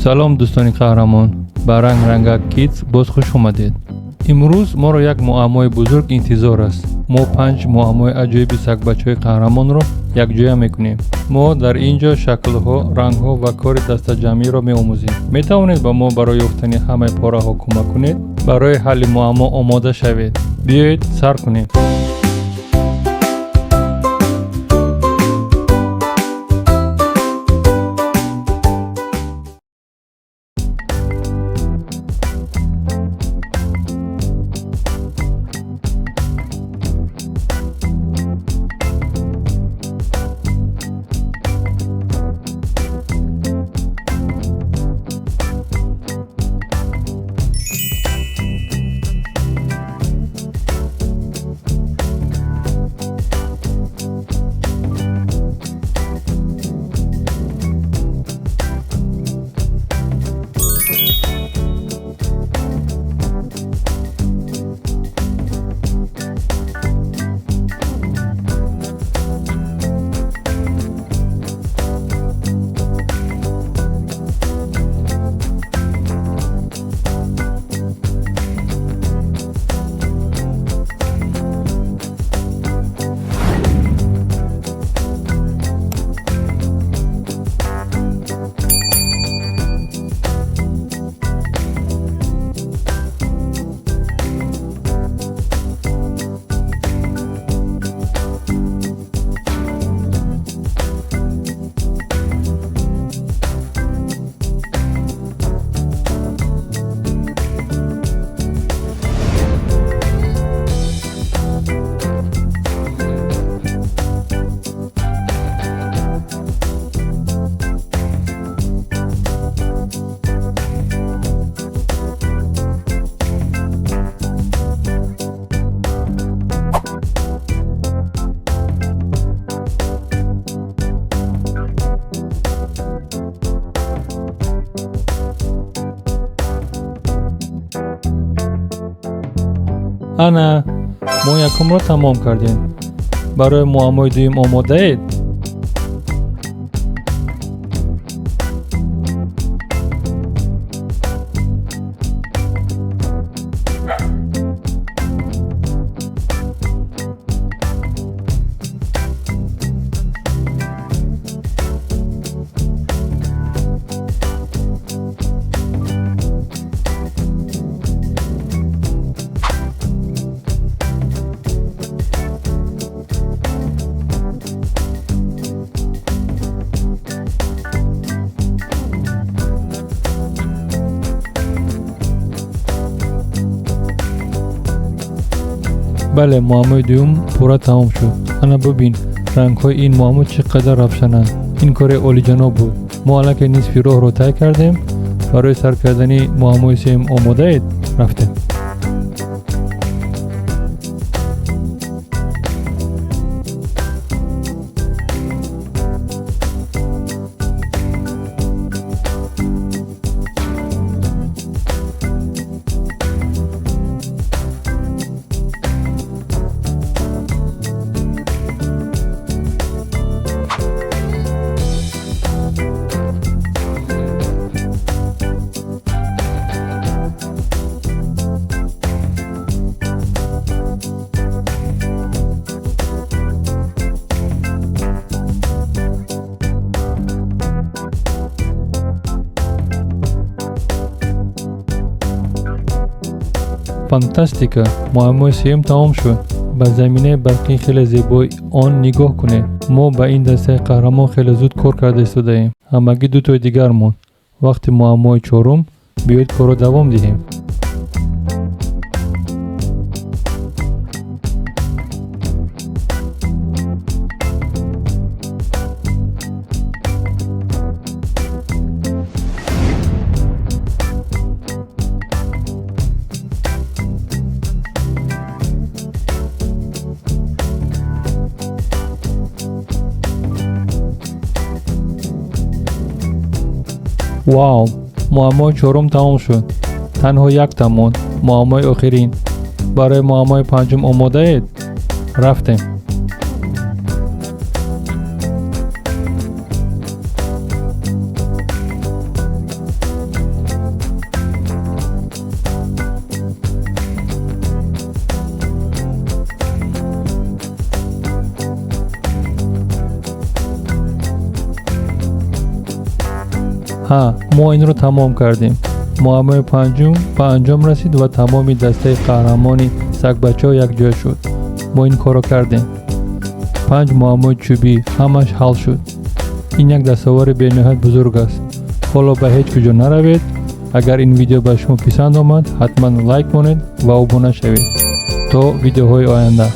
Салом, дӯстони қаҳрамон, ба Ранг Рангак Кидс боз хуш омадед. Имрӯз моро як муаммои бузург интизор аст. Мо 5 муаммои аҷоиби сагбачаҳои қаҳрамонро якҷоя мекунем. Мо дар ин ҷо шаклҳо, рангҳо ва кори дастаҷамъиро меомӯзем. Метавонед ба мо барои ёфтани ҳамаи пораҳо кӯмак кунед? Барои ҳалли муаммо омода шавед. Биёед сар кунем. Ана, мо якумро тамом кардем. Барои муаммои дуюм омодаед? Бале, муаммои дуюм пурра тамом шуд. Ана бубин, рангҳои ин муаммо чӣ қадар равшананд. Ин кори олиҷаноб буд. Мо аллакай нисфи роҳро тай кардем. Барои сар кардани муаммои сеюм омодаед? Рафтем. Фантастика! Муаммои сеюм тамом шуд. Ба заминаи барқии хеле зебои он нигоҳ кунед. Мо ба ин дастаи қаҳрамон хеле зуд кор карда истодаем. Ҳамагӣ дутои дигар монд. Вақти муаммои чорум, биёед корро давом диҳем. Вау, муаммои чорум тамом шуд. Танҳо якта монд, муаммои охирин. Барои муаммои панҷум омодаед? Рафтем. Ҳа, мо инро тамом кардем. Муаммои панҷум ба анҷом расид ва тамоми дастаи қаҳрамони сагбачаҳо якҷоя шуд. Мо ин корро кардем. Панҷ муаммои чӯбӣ ҳамаш ҳал шуд. Ин як дастовари бениҳоят бузург аст. Ҳоло ба ҳеҷ куҷо наравед. Агар ин видео ба шумо писанд омад, ҳатман лайк монед ва обуна шавед. То видеоҳои оянда.